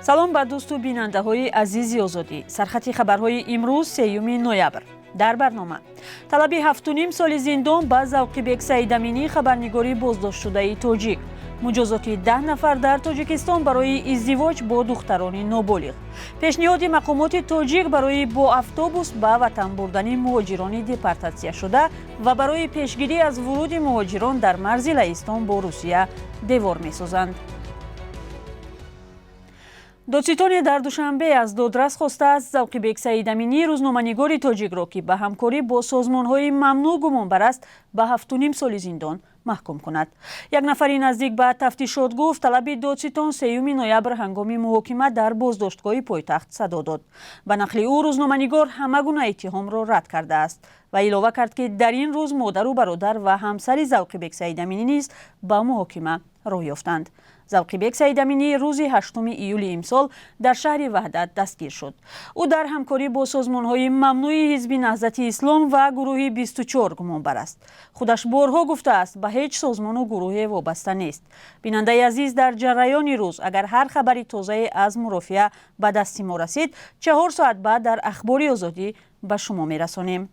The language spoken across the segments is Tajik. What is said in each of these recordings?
Салом ба дӯсту бинандаҳои азизи Озодӣ. Сархати хабарҳои имрӯз, 3 ноябр, дар барнома: талаби 7,5 соли зиндон ба Завқибек Саидаминӣ, хабарнигори боздоштшудаи тоҷик, муҷозоти 10 нафар дар Тоҷикистон барои издивоҷ бо духтарони ноболиғ, пешниҳоди мақомоти тоҷик барои бо автобус ба ватан бурдани муҳоҷирони депортатсияшуда ва барои пешгирӣ аз вуруди муҳоҷирон дар марзи Лаҳистон бо Русия девор месозанд. Додситоне дар Душанбе аз додрас хостааст, Завқибек Саидаминӣ, рӯзноманигори тоҷикро, ки ба ҳамкорӣ бо созмонҳои мамнӯъ гумонбар аст, ба 7,5 соли зиндон маҳкум кунад. Як нафари наздик ба тафтишот гуфт, талаби додситон 3 ноябр ҳангоми муҳокима дар боздоштгоҳи пойтахт садо дод. Ба нақли ӯ, рӯзноманигор ҳама гуна иттиҳомро рад кардааст ва илова кард, ки дар ин рӯз модару бародар ва ҳамсари Завқибек Саидаминӣ низ ба муҳокима роҳ ёфтанд. Завқибек Саидаминӣ рӯзи 8 июли имсол дар шаҳри Ваҳдат дастгир шуд. Ӯ дар ҳамкорӣ бо созмонҳои мамнӯи Ҳизби Наҳзати Ислом ва гурӯҳи 24 гумонбар аст. Худаш борҳо гуфтааст, ба ҳеҷ созмону гурӯҳе вобаста нест. Бинандаи азиз, дар ҷараёни рӯз агар ҳар хабари тозае аз мурофиа ба дасти мо расид, 4 соат баъд дар Ахбори Озодӣ ба шумо мерасонем.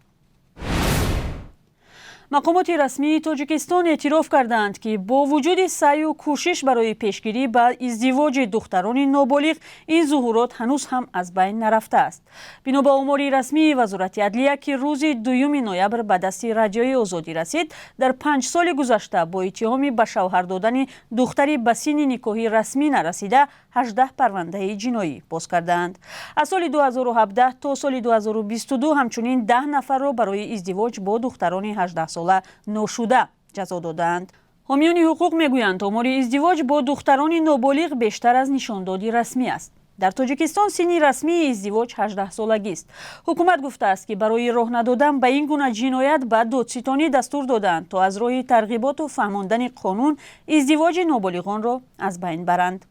Мақомоти расмии Тоҷикистон эътироф кардаанд, ки бо вуҷуди саъю кӯшиш барои пешгирӣ ба издивоҷи духтарони ноболиғ, ин зуҳурот ҳанӯз ҳам аз байн нарафтааст. Бино ба омори расмии Вазорати адлия, ки рӯзи 2 ноябр ба дасти Радиои Озодӣ расид, дар 5 соли гузашта бо иттиҳоми ба шавҳар додани духтари ба синни никоҳи расмӣ нарасида 18 парвандаи ҷиноӣ боз кардаанд. Аз соли 2017 то соли 2022 ҳамчунин 10 нафарро барои издивоҷ бо духтарони 18 сола ношуда ҷазо додаанд. Ҳомиёни ҳуқуқ мегӯянд, омори издивоҷ бо духтарони ноболиғ бештар аз нишондоди расмӣ аст. Дар Тоҷикистон синни расмии издивоҷ 18 солагист. Ҳукумат гуфтааст, ки барои роҳ надодан ба ин гуна ҷиноят ба додситонӣ дастур додаанд, то аз роҳи тарғиботу фаҳмондани қонун издивоҷи ноболиғонро аз байн баранд.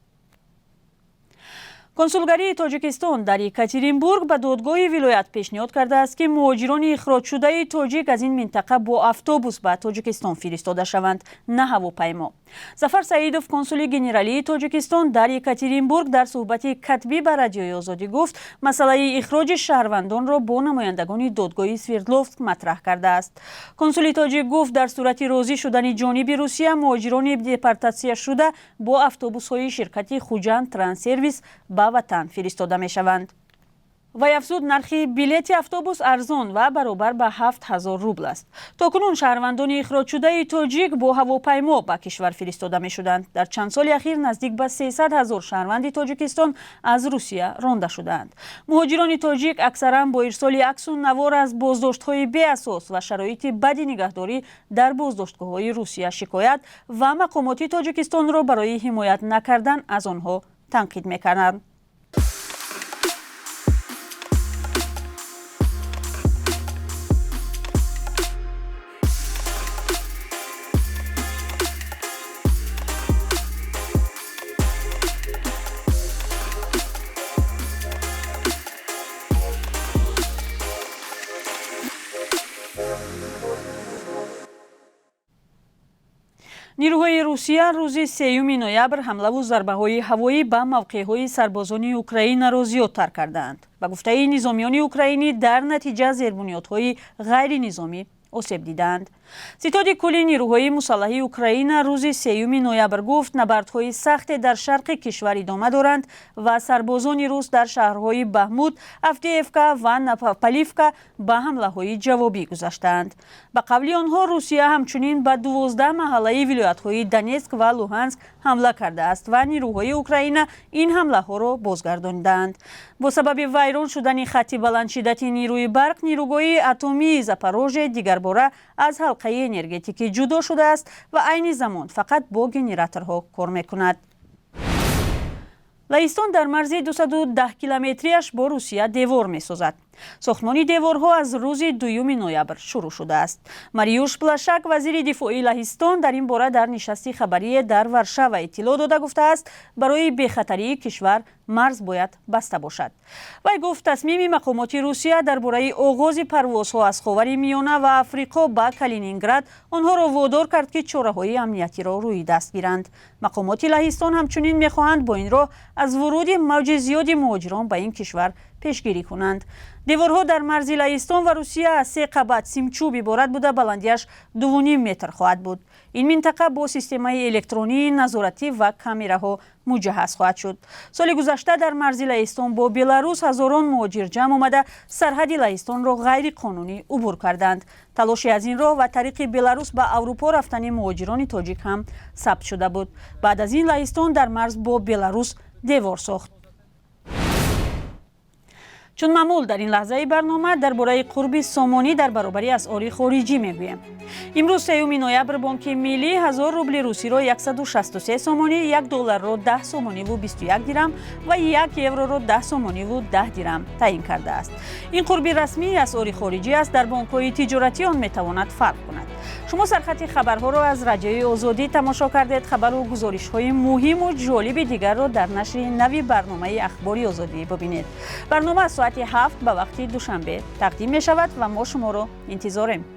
Консулгарии Тоҷикистон дар Екатеринбург ба додгоҳи вилоят пешниҳод кардааст, ки муҳоҷирони ихроҷшудаи тоҷик аз ин минтақа бо автобус ба Тоҷикистон фиристода шаванд, на ҳавопаймо. Зафар Саидов, консули генералии Тоҷикистон дар Екатеринбург, дар суҳбати катбӣ ба Радиои Озодӣ гуфт, масъалаи ихроҷи шаҳрвандонро бо намояндагони додгоҳи Свердловск матраҳ кардааст. Консули тоҷик гуфт, дар сурати розӣ шудани ҷониби Русия, муҳоҷирони депортатсияшуда бо автобусҳои ширкати Хуҷанд Транссервис ба ватан фиристода мешаванд. Вай афзуд, нархи билети автобус арзон ва баробар ба 7000 рубл аст. То кунун шаҳрвандони ихроҷшудаи тоҷик бо ҳавопаймо ба кишвар фиристода мешуданд. Дар чанд соли ахир наздик ба 300 000 шаҳрванди Тоҷикистон аз Русия ронда шудаанд. Муҳоҷирони тоҷик аксаран бо ирсоли аксу навор аз боздоштҳои беасос ва шароити бади нигаҳдорӣ дар боздоштгоҳҳои Русия шикоят ва мақомоти Тоҷикистонро барои ҳимоят накардан аз онҳо танқид мекарданд. Нирӯҳои Русия рӯзи 3 ноябр ҳамлаву зарбаҳои ҳавоӣ ба мавқеъҳои сарбозони Украинаро зиёдтар кардаанд. Ба гуфтаи низомиёни украинӣ, дар натиҷа зербунёдҳои ғайринизомӣ осеб дидаанд. Ситоди кулли нирӯҳои мусаллаҳи Украина рӯзи 3 ноябр гуфт, набардҳои сахте дар шарқи кишвар идома доранд ва сарбозони рус дар шаҳрҳои Бахмут, Авдеевка ва Новопавловка ба ҳамлаҳои ҷавобӣ гузаштаанд. Ба қавли онҳо, Русия ҳамчунин ба 12 маҳаллаи вилоятҳои Донетск ва Луҳанск ҳамла кардааст ва нирӯҳои Украина ин ҳамлаҳоро бозгардонидаанд. Бо сабаби вайрон шудани хатти баландшиддати нирӯи барқ, нирӯгоҳи атомии Запорожье дигарбора аз ҳалқаи энергетикӣ ҷудо шудааст ва айни замон фақат бо генераторҳо кор мекунад. Лаҳистон дар марзи 210 километрияш бо Русия девор месозад. Сохтмони деворҳо аз рӯзи 2 ноябр шурӯъ шудааст. Мариюш Блашак, вазири дифои Лаҳистон, дар ин бора дар нишасти хабарие дар Варшава иттилоъ дода, гуфтааст, барои бехатарии кишвар марз бояд баста бошад. Вай гуфт, тасмими мақомоти Русия дар бораи оғози парвозҳо аз Ховари Миёна ва Африқо ба Калининград онҳоро водор кард, ки чораҳои амниятиро рӯи даст гиранд. Мақомоти Лаҳистон ҳамчунин мехоҳанд бо ин роҳ аз вуруди мавҷи зиёди муҳоҷирон ба ин кишвар пешгирӣ кунанд. Деворҳо дар марзи Лаҳистон ва Русия аз се қабат симчӯб иборат буда, баландиаш 2,5 метр хоҳад буд. Ин минтақа бо системаи электронии назоратӣ ва камераҳо муҷаҳҳаз хоҳад шуд. Соли гузашта дар марзи Лаҳистон бо Беларус ҳазорон муҳоҷир ҷамъ омада, сарҳади Лаҳистонро ғайриқонунӣ убур карданд. Талоши аз ин роҳ ва тариқи Беларус ба Аврупо рафтани муҳоҷирони тоҷик ҳам сабт шуда буд. Баъд аз ин Лаҳистон дар марз бо Беларус девор сохт. Чун маъмул, дар ин лаҳзаи барнома дар бораи қурби сомонӣ дар баробари асъори хориҷӣ мегӯем. Имрӯз, 3 ноябр, Бонки Миллӣ 1000 рубли русиро 163 сомонӣ, 1 долларро 10 сомониву 21 дирам ва 1 евроро 10 сомониву 10 дирам таъин кардааст. Ин қурби расмии асъори хориҷӣ аст. Дар бонкҳои тиҷоратӣ он метавонад фарқ кунад. Шумо сархати хабарҳоро аз Радиои Озодӣ тамошо кардед. Хабару гузоришҳои муҳиму ҷолиби дигарро дар нашри нави барномаи Ахбори Озодӣ бибинед. Барнома аз соати 7 ба вақти Душанбе тақдим мешавад ва мо шуморо интизорем.